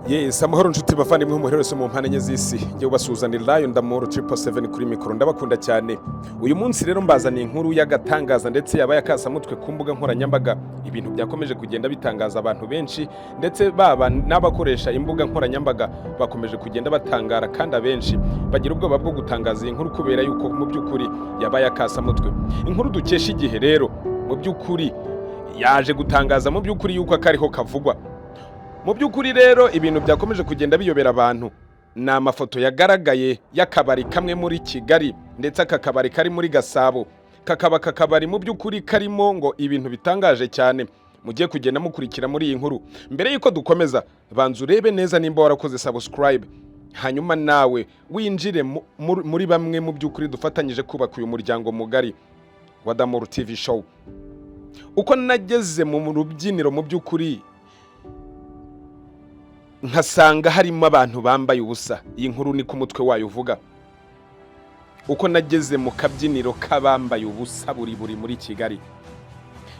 Yes, amahoro nshuti bavandimwe muherereye mu mpande enye z'isi. Njye ubasuhuzanira Lion Ndamuro 777 kuri mikoro, ndabakunda cyane. Uyu munsi rero mbazaniye inkuru y'agatangaza ndetse yabaye akasamutwe ku mbuga nkoranyambaga. Ibintu byakomeje kugenda bitangaza abantu benshi, ndetse baba n'abakoresha imbuga nkoranyambaga bakomeje kugenda batangara, kandi abenshi bagira ubwoba bwo gutangaza iyi nkuru kubera yuko mu by'ukuri yabaye akasamutwe. Inkuru dukesha Igihe rero mu by'ukuri yaje gutangaza mu by'ukuri yuko akariho kavugwa. Mu by'ukuri rero, ibintu byakomeje kugenda biyobera abantu ni amafoto yagaragaye y'akabari kamwe muri Kigali, ndetse aka kabari kari muri Gasabo, kakaba aka kabari mu by'ukuri karimo ngo ibintu bitangaje cyane mugiye kugenda mukurikira muri iyi nkuru. Mbere y'uko dukomeza, banza urebe neza nimba warakoze subscribe, hanyuma nawe winjire muri bamwe mu by'ukuri dufatanyije kubaka uyu muryango mugari wa Damuru TV Show. Uko nageze mu rubyiniro mu by'ukuri nkasanga harimo abantu bambaye ubusa. Iyi nkuru ni ku mutwe wayo uvuga: uko nageze mu kabyiniro k'abambaye ubusa buri buri muri Kigali.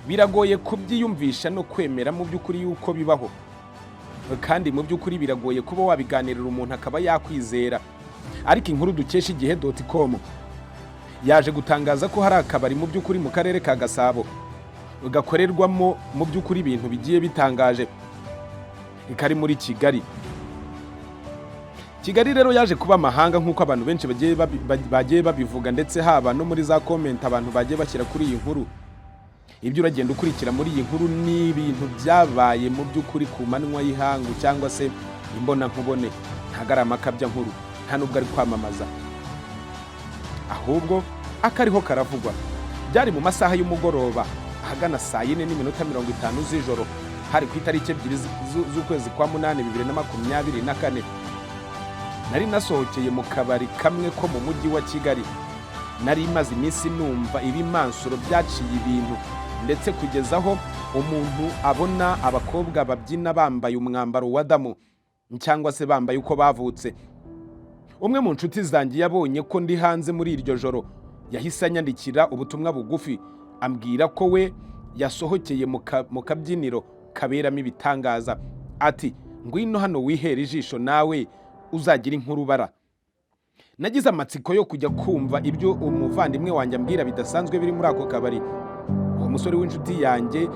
Biragoye kubyiyumvisha no kwemera mu by'ukuri yuko bibaho, kandi mu by'ukuri biragoye kuba wabiganirira umuntu akaba yakwizera. Ariko inkuru dukesha Igihe.com yaje gutangaza ko hari akabari mu by'ukuri mu karere ka Gasabo gakorerwamo mu by'ukuri ibintu bigiye bitangaje, kari muri Kigali. Kigali rero yaje kuba amahanga nk'uko abantu benshi bagiye babivuga, ndetse haba no muri za comment abantu bagiye bashyira kuri iyi nkuru. Ibyo uragenda ukurikira muri iyi nkuru ni ibintu byabaye mu by'ukuri ku manywa y'ihangu cyangwa se imbonankubone. Ntabwo ari amakabya nkuru, nta nubwo ari kwamamaza, ahubwo akariho karavugwa. Byari mu masaha y'umugoroba, ahagana saa 4:50 z'ijoro, hari ku itariki 2 z'ukwezi kwa munani 2024. Nari nasohokeye mu kabari kamwe ko mu mujyi wa Kigali. Nari maze iminsi numva ibimansuro byaciye ibintu, ndetse kugeza aho umuntu abona abakobwa babyina bambaye umwambaro wa damu cyangwa se bambaye uko bavutse. Umwe mu nshuti zanjye yabonye ko ndi hanze muri iryo joro, yahise anyandikira ubutumwa bugufi ambwira ko we yasohokeye mu kabyiniro kaberamo ibitangaza, ati: "Ngwino hano wihere ijisho, nawe uzagira inkuru ubara." Nagize amatsiko yo kujya kumva ibyo umuvandimwe wanjye ambwira bidasanzwe biri muri ako kabari. Uwo musore w'inshuti yanjye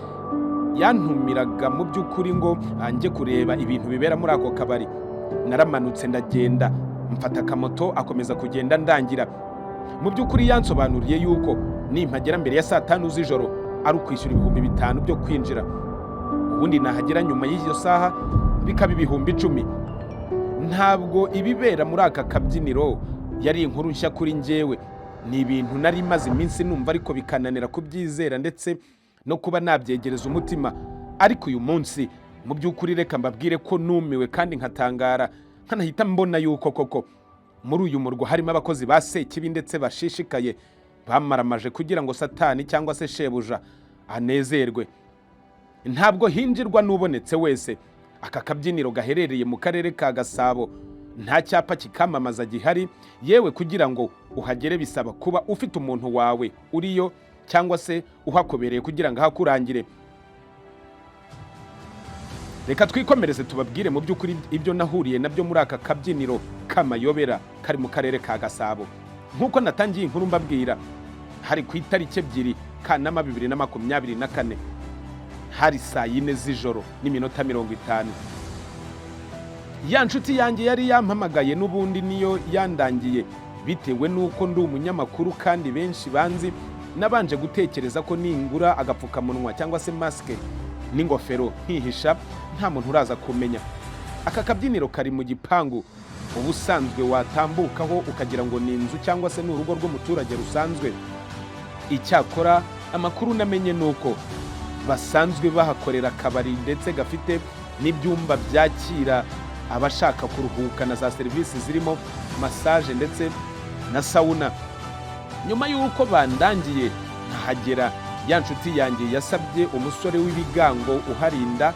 yantumiraga mu by'ukuri ngo njye kureba ibintu bibera muri ako kabari. Naramanutse ndagenda, mfata akamoto, akomeza kugenda ndangira. Mu by'ukuri yansobanuriye yuko nimpagera mbere ya saa 5 z'ijoro ari ukwishyura 5000 byo kwinjira, ubundi nahagera nyuma y'iyo saha bikaba 10,000. Ntabwo ibibera muri aka kabyiniro yari inkuru nshya kuri njyewe. Ni ibintu nari maze iminsi numva, ariko bikananira kubyizera ndetse no kuba nabyegereza umutima. Ariko uyu munsi mu by'ukuri reka mbabwire ko numiwe kandi nkatangara, nkanahita mbona yuko koko muri uyu murwa harimo abakozi ba Sekibi ndetse bashishikaye bamaramaje kugira ngo Satani cyangwa se shebuja anezerwe. Ntabwo hinjirwa n'ubonetse wese. Aka kabyiniro gaherereye mu karere ka Gasabo, nta cyapa kikamamaza gihari. Yewe, kugira ngo uhagere bisaba kuba ufite umuntu wawe uriyo cyangwa se uhakobereye kugira ngo ahakurangire. Reka twikomereze, tubabwire mu by'ukuri ibyo nahuriye nabyo muri aka kabyiniro k'amayobera kari mu karere ka Gasabo. Nk'uko natangiye inkuru mbabwira, hari ku itariki 2 Kanama 2024, hari saa 4 z'ijoro n'iminota 50. Ya nshuti yanjye yari yampamagaye n'ubundi niyo yandangiye. Bitewe n'uko ndi umunyamakuru kandi benshi banzi, nabanje gutekereza ko ningura agapfukamunwa cyangwa se masike n'ingofero nkihisha, nta muntu uraza kumenya. Aka kabyiniro kari mu gipangu ubusanzwe watambukaho ukagira ngo ni inzu cyangwa se ni urugo rw'umuturage rusanzwe. Icyakora amakuru namenye ni uko basanzwe bahakorera akabari, ndetse gafite n'ibyumba byakira abashaka kuruhuka na za serivisi zirimo massage ndetse na sauna. Nyuma y'uko bandangiye nkahagera, ya nshuti yanjye yasabye umusore w'ibigango uharinda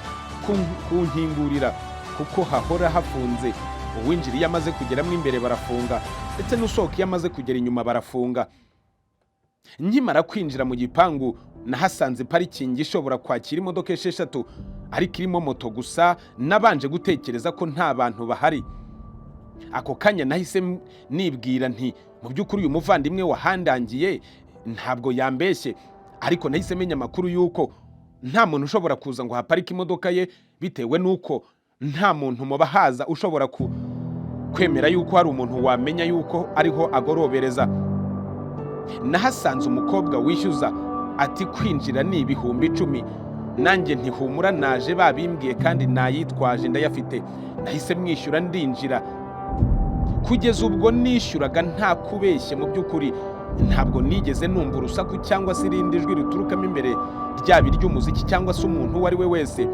kunkingurira, kuko hahora hafunze. Uwinjira iyo amaze kugeramo imbere barafunga, ndetse n'usohoka iyo amaze kugera inyuma barafunga. Nkimara kwinjira mu gipangu Nahasanze parikingi ishobora kwakira imodoka 6, ariko irimo moto gusa. Nabanje gutekereza ko nta bantu bahari. Ako kanya nahise nibwira nti: "Mu by'ukuri uyu muvandimwe wahandangiye ntabwo yambeshye." Ariko nahise menya amakuru y'uko nta muntu ushobora kuza ngo haparike imodoka ye, bitewe n'uko nta muntu mu bahaza ushobora kwemera yuko hari umuntu wamenya yuko ariho agorobereza. Nahasanze umukobwa wishyuza, ati: "Kwinjira ni 10,000." Nanjye ntihumura, naje babimbwiye kandi nayitwaje, ndayafite. Nahise mwishyura, ndinjira. Kugeza ubwo nishyuraga, nta kubeshye, mu by'ukuri ntabwo nigeze numva urusaku cyangwa se irindi jwi riturukamo imbere, ryaba iry'umuziki cyangwa se umuntu uwo ari we wese.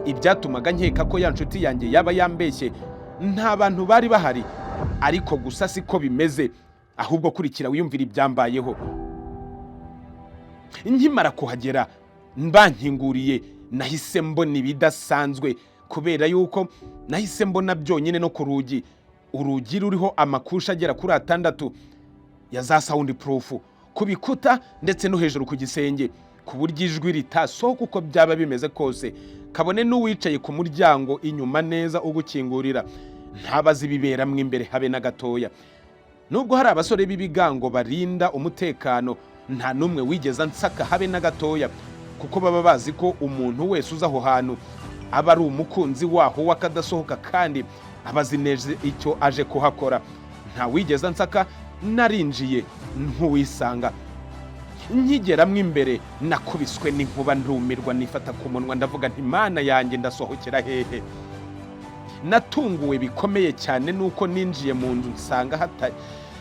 Ibyatumaga nkeka ko ya nshuti yanjye yaba yambeshye, nta bantu bari bahari. Ariko gusa siko bimeze, ahubwo kurikira wiyumvira ibyambayeho. Nkimara kuhagera, bankinguriye, nahise mbona ibidasanzwe, kubera yuko nahise mbona byonyine no ku rugi, urugi ruriho amakusha agera kuri 6 ya za sound proof ku bikuta ndetse no hejuru ku gisenge, ku buryo ijwi ritasohoka uko byaba bimeze kose, kabone n'uwicaye ku muryango inyuma neza ugukingurira ntabazi ibiberamo imbere habe na gatoya. Nubwo hari abasore b'ibigango barinda umutekano, nta n'umwe wigeze ansaka habe na gatoya, kuko baba bazi ko umuntu wese uza aho hantu aba ari umukunzi waho w'akadasohoka, kandi aba azi neza icyo aje kuhakora. Nta wigeze ansaka, narinjiye ntuwisanga. Nkigeramo imbere nakubiswe n'inkuba, ndumirwa, nifata ku munwa, ndavuga nti: "Mana yanjye, ndasohokera hehe?" Natunguwe bikomeye cyane nuko ninjiye mu nzu nsanga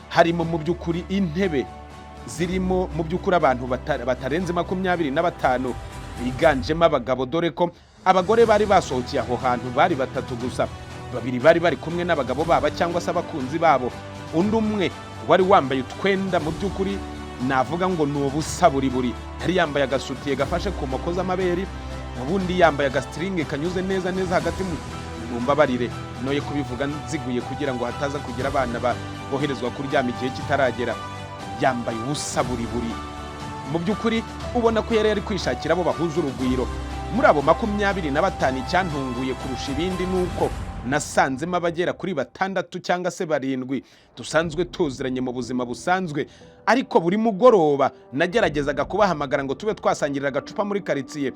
harimo mu by'ukuri intebe zirimo mu by'ukuri abantu batarenze 25, biganjemo abagabo, dore ko abagore bari basohokeye aho hantu bari batatu gusa. Babiri bari bari kumwe n'abagabo babo cyangwa se abakunzi babo, undi umwe wari wambaye utwenda mu by'ukuri navuga ngo ni ubusa buri buri. Yari yambaye agasutiye gafashe ku moko z'amabere, ubundi yambaye agasitiringi kanyuze neza neza hagati mu mumbabarire noye kubivuga nziguye kugira ngo hataza kugira abana boherezwa kuryama igihe kitaragera. Yambaye ubusa buri buri, mu by'ukuri ubona ko yari ari kwishakira abo bahuza urugwiro muri abo 25. Icyantunguye kurusha ibindi ni uko nasanzemo abagera kuri batandatu cyangwa se barindwi dusanzwe tuziranye mu buzima busanzwe, ariko buri mugoroba nageragezaga kubahamagara ngo tube twasangirira agacupa muri karitsiye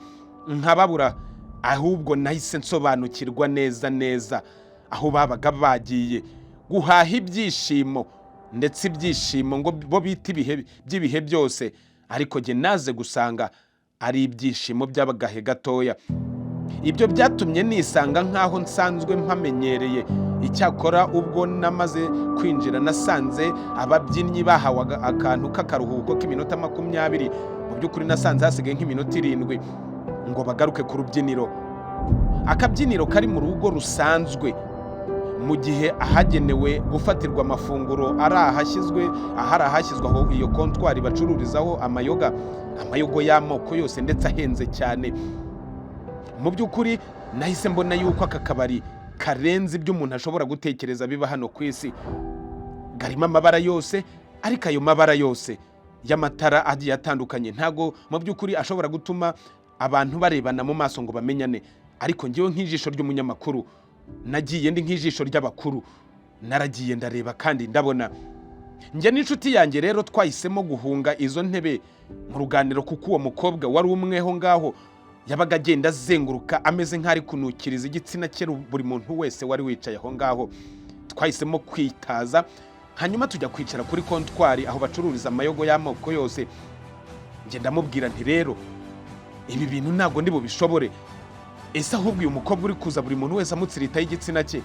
nkababura. Ahubwo nahise nsobanukirwa neza neza aho babaga bagiye guhaha ibyishimo, ndetse ibyishimo ngo bo bita ibihe by'ibihe byose, ariko jye naze gusanga ari ibyishimo by'agahe gatoya. Ibyo byatumye nisanga nk'aho nsanzwe mpamenyereye. Icyakora ubwo namaze kwinjira, nasanze ababyinnyi bahawe akantu k'akaruhuko k'iminota 20. Mu by'ukuri nasanze hasigaye nk'iminota 7 ngo bagaruke ku rubyiniro. Akabyiniro kari mu rugo rusanzwe, mu gihe ahagenewe gufatirwa amafunguro ari ahashyizwe ahari ahashyizwe aho iyo kontwari bacururizaho amayoga, amayogo y'amoko yose ndetse ahenze cyane. Mu by'ukuri nahise mbona yuko aka kabari karenze ibyo umuntu ashobora gutekereza biba hano ku isi. Garimo amabara yose, ariko ayo mabara yose y'amatara agiye atandukanye ntabwo mu by'ukuri ashobora gutuma abantu barebana mu maso ngo bamenyane. Ariko ngewe nk'ijisho ry'umunyamakuru, nagiye ndi nk'ijisho ry'abakuru, naragiye ndareba kandi ndabona. Njye n'inshuti yanjye rero twahisemo guhunga izo ntebe mu ruganiro, kuko uwo mukobwa wari umweho ngaho yabaga agenda azenguruka ameze nk'ari kunukiriza igitsina cye buri muntu wese wari wicaye aho ngaho. Twahisemo kwitaza, hanyuma tujya kwicara kuri kontwari aho bacururiza amayogo y'amoko yose. Njye ndamubwira nti: "Rero ibi bintu ntabwo ndi bubishobore. Ese ahubwo uyu mukobwa uri kuza buri muntu wese amutsiritaho igitsina cye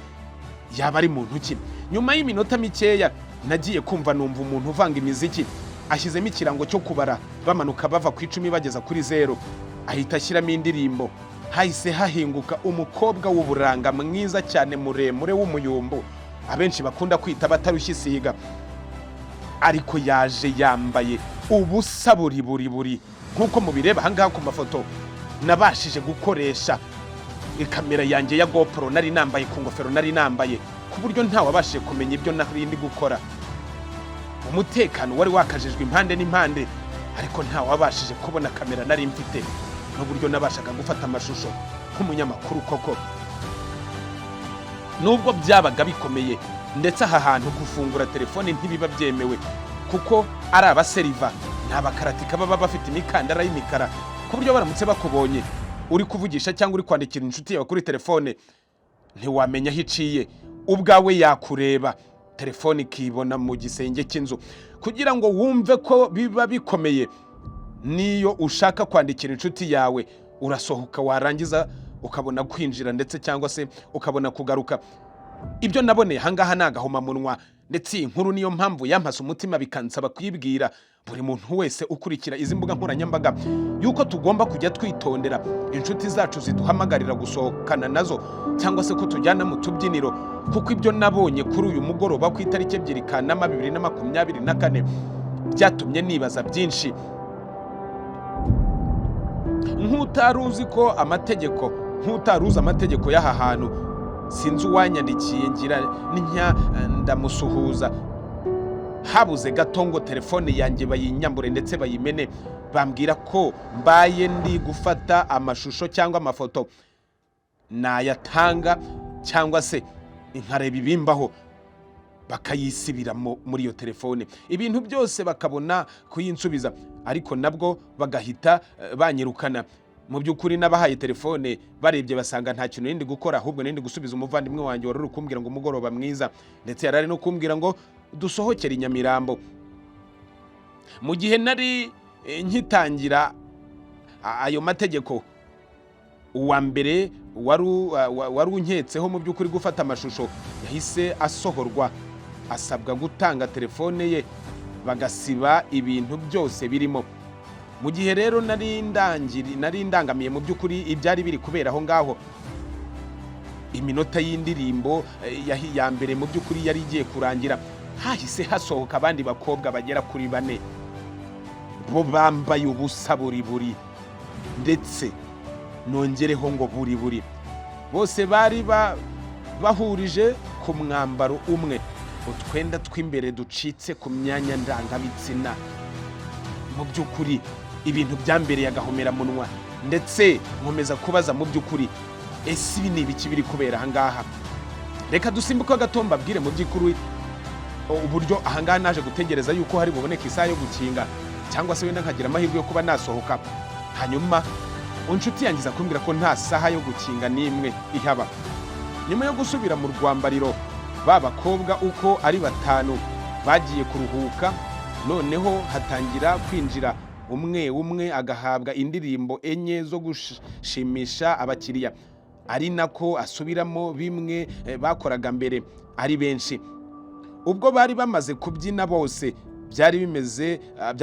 yaba ari muntu ki?" Nyuma y'iminota mikeya nagiye kumva numva umuntu uvanga imiziki ashyizemo ikirango cyo kubara, bamanuka bava ku 10 bageza kuri 0, ahita ashyiramo indirimbo. Hahise hahinguka umukobwa w'uburanga mwiza cyane, muremure, w'umuyumbu, abenshi bakunda kwita batarushya isiga, ariko yaje yambaye ubusa buri buri buri nk'uko mubireba ahangaha ku mafoto nabashije gukoresha ikamera yanjye ya GoPro nari nambaye ku ngofero nari nambaye, ku buryo ntawabashije kumenya ibyo nari ndi gukora. Umutekano wari wakajijwe impande n'impande. Ariko ntawabashije kubona kamera nari mfite n'uburyo nabashaga gufata amashusho nk'umunyamakuru koko. Nubwo byabaga bikomeye, ndetse aha hantu gufungura telefone ntibiba byemewe, kuko ari abaseriva, ni abakaratika baba bafite imikandara y'imikara, ku buryo baramutse bakubonye uri kuvugisha cyangwa uri kwandikira inshuti yawe kuri telefone, ntiwamenya aho iciye ubwawe, yakureba telefone ikibona mu gisenge cy'inzu. Kugira ngo wumve ko biba bikomeye, niyo ushaka kwandikira inshuti yawe urasohoka, warangiza ukabona kwinjira, ndetse cyangwa se ukabona kugaruka. Ibyo naboneye ahangaha ni agahomamunwa, ndetse iyi nkuru niyo mpamvu yampase umutima bikansaba kuyibwira buri muntu wese ukurikira izi mbuga nkoranyambaga, yuko tugomba kujya twitondera inshuti zacu ziduhamagarira gusohokana nazo cyangwa se ko tujyana mu tubyiniro, kuko ibyo nabonye kuri uyu mugoroba ku itariki 2 Kanama 2024 byatumye nibaza byinshi. Nk'utari uzi ko amategeko, nk'utari uzi amategeko y'aha hantu, sinzi uwanyandikiye, ngira ntya ndamusuhuza. Habuze gato ngo telefone yanjye bayinyambure ndetse bayimene, bambwira ko mbaye ndi gufata amashusho cyangwa amafoto nayatanga cyangwa se nkareba ibimbaho, bakayisibiramo muri iyo telefone, ibintu byose bakabona kuyinsubiza, ariko nabwo bagahita banyirukana. Mu by'ukuri n'abahaye telefone barebye basanga nta kintu nindi gukora, ahubwo nindi gusubiza umuvandimwe wanjye wari uri kumbwira ngo umugoroba mwiza, ndetse yari ari no kumbwira ngo dusohokere i Nyamirambo. Mu gihe nari nkitangira ayo mategeko, uwa mbere wari unketseho mu by'ukuri gufata amashusho yahise asohorwa, asabwa gutanga telefone ye bagasiba ibintu byose birimo. Mu gihe rero nari ndangamiye mu by'ukuri ibyari biri kubera aho ngaho, iminota y'indirimbo ya mbere mu by'ukuri yari igiye kurangira, hahise hasohoka abandi bakobwa bagera kuri bane, bo bambaye ubusa buri buri, ndetse nongereho ngo buri buri bose bari bahurije ku mwambaro umwe, utwenda tw'imbere ducitse ku myanya ndangabitsina. Mu by'ukuri ibintu byambereye agahomamunwa, ndetse nkomeza kubaza mu by'ukuri: ese ibi ni ibiki biri kubera ahangaha? Reka dusimbuke gato mbabwire mu by'ukuri uburyo ahangaha naje gutegereza yuko hari buboneke isaha yo gukinga, cyangwa se wenda nkagira amahirwe yo kuba nasohoka. Hanyuma inshuti yanjye iza kumbwira ko nta saha yo gukinga n'imwe ihaba. Nyuma yo gusubira mu rwambariro, ba bakobwa uko ari batanu bagiye kuruhuka, noneho hatangira kwinjira umwe umwe, agahabwa indirimbo enye zo gushimisha abakiriya, ari nako asubiramo bimwe bakoraga mbere ari benshi. Ubwo bari bamaze kubyina bose, byari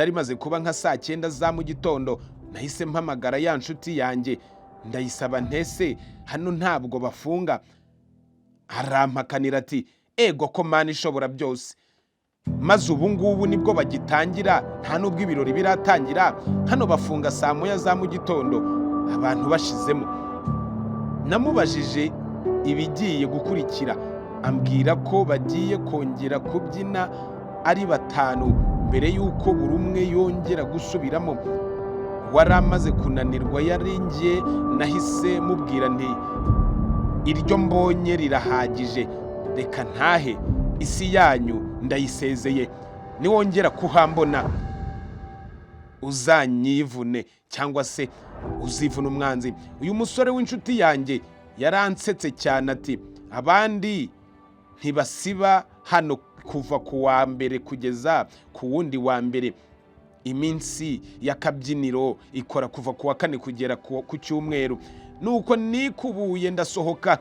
bimaze kuba nka saa 9 za mu gitondo, nahise mpamagara ya nshuti yanjye, ndayisaba ntese hano ntabwo bafunga? Arampakanira ati: "Ego ko Mana ishobora byose, maze ubu ngubu nibwo bagitangira, nta n'ubwo ibirori biratangira. Hano bafunga saa 1 za mu gitondo abantu bashizemo." Namubajije ibigiye gukurikira, ambwira ko bagiye kongera kubyina ari batanu mbere y'uko buri umwe yongera gusubiramo. Wari amaze kunanirwa yari njye. Nahise mubwira nti: "Iryo mbonye rirahagije, reka ntahe, isi yanyu ndayisezeye. Niwongera kuhambona uzanyivune cyangwa se uzivuna umwanzi." Uyu musore w'inshuti yanjye yaransetse cyane ati: "Abandi ntibasiba hano kuva ku wa mbere kugeza ku wundi wa mbere. Iminsi y'akabyiniro ikora kuva ku wa kane kugera ku cyumweru." Nuko nikubuye ndasohoka.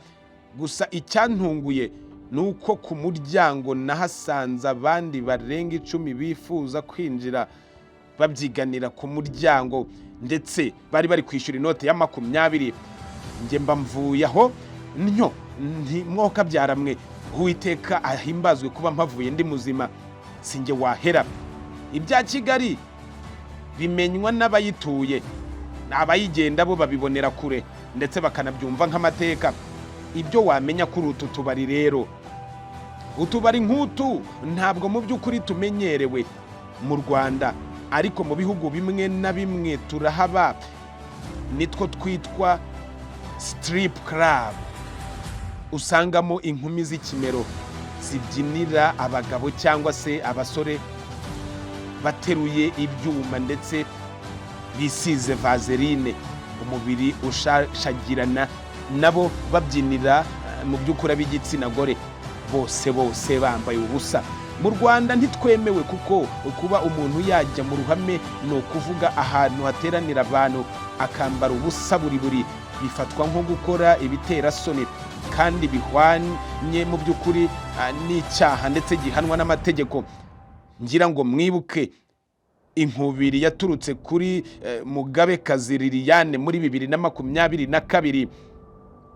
Gusa icyantunguye ni uko ku muryango nahasanze abandi barenga 10 bifuza kwinjira, babyiganira ku muryango, ndetse bari bari kwishyura inote ya 20. Njye mba mvuye aho ntyo nti: "Mwokabyara mwe, Uwiteka ahimbazwe kuba mpavuye ndi muzima, si njye wahera." Ibya Kigali bimenywa n'abayituye, abayigenda bo babibonera kure, ndetse bakanabyumva nk'amateka. Ibyo wamenya kuri utu tubari rero, utubari nk'utu ntabwo mu by'ukuri tumenyerewe mu Rwanda. Ariko mu bihugu bimwe na bimwe turahaba, nitwo twitwa strip club, usangamo inkumi z'ikimero zibyinira abagabo cyangwa se abasore bateruye ibyuma, ndetse bisize vaseline, umubiri ushashagirana, nabo babyinira mu by'ukuri ab'igitsina gore, bose bose bambaye ubusa. Mu Rwanda ntitwemewe, kuko kuba umuntu yajya mu ruhame, ni ukuvuga ahantu hateranira abantu, akambara ubusa buri buri, bifatwa nko gukora ibiterasoni kandi bihwanye mu by'ukuri n'icyaha, ndetse gihanwa n'amategeko. Ngira ngo mwibuke inkubiri yaturutse kuri Mugabekazi Liliane muri 2022.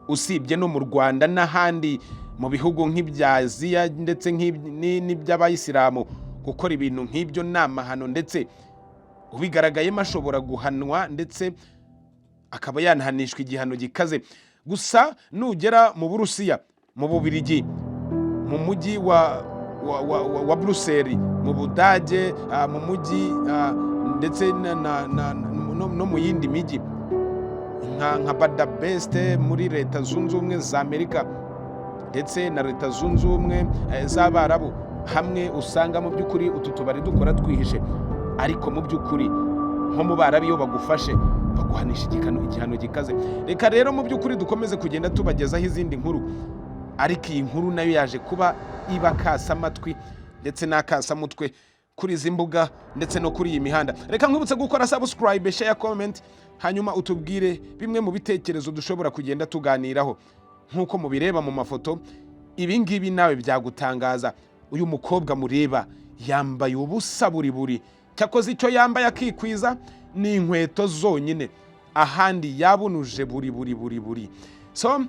Usibye no mu Rwanda, n'ahandi mu bihugu nk'ibya Aziya ndetse n'iby'Abayisilamu, gukora ibintu nk'ibyo ni amahano, ndetse ubigaragayemo ashobora guhanwa, ndetse akaba yanahanishwa igihano gikaze. Gusa nugera mu Burusiya, mu Bubirigi, mu mujyi wa Buruseli mu Budage, mu mujyi ndetse no mu yindi mijyi nka Budapest muri Leta Zunze Ubumwe za Amerika, ndetse na Leta Zunze Ubumwe z'Abarabu, hamwe usanga mu by'ukuri utu tubari dukora twihishe. Ariko mu by'ukuri nko mu Barabu, iyo bagufashe baguhanisha igihano gikaze. Reka rero mu by'ukuri dukomeze kugenda tubagezaho izindi nkuru, ariko iyi nkuru nayo yaje kuba iba kasamatwi ndetse n'akasamutwe kuri izi mbuga ndetse no kuri iyi mihanda. Reka nkwibutse gukora subscribe, share, comment, hanyuma utubwire bimwe mu bitekerezo dushobora kugenda tuganiraho. Nk'uko mubireba mu mafoto, ibi ngibi nawe byagutangaza. Uyu mukobwa mureba yambaye ubusa buri buri, cyakoze icyo yambaye akikwiza ni inkweto zonyine, ahandi yabunuje buri buri buri buri. So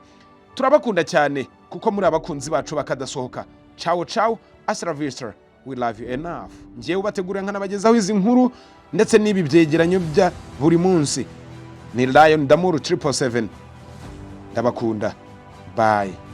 turabakunda cyane kuko muri abakunzi bacu bakadasohoka. Ciao ciao, hasta la vista, we love you enough. Ngewe ubategurira nkanabagezaho izi nkuru ndetse n'ibi byegeranyo bya buri munsi ni Lion Damuru 777. Ndabakunda, bye.